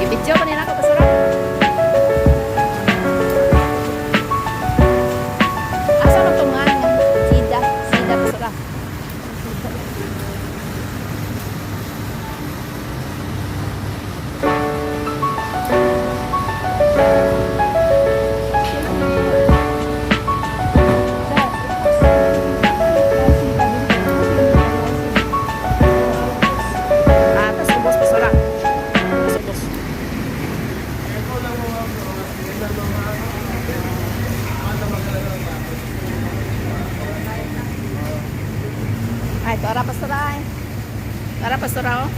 I-video pa nila ako, pastora. Asa man tong nga? Sida, sida, pastora. Ah, tas ubos, pastora. Tas ubos. Ay, ito ara, pastora, ay. Ara, pastora, oh.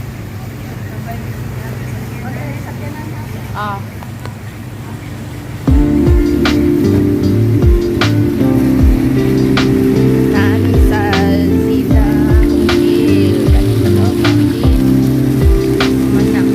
Ah. Naano sa Sida Hotel. Ganito to, hotel. Manang.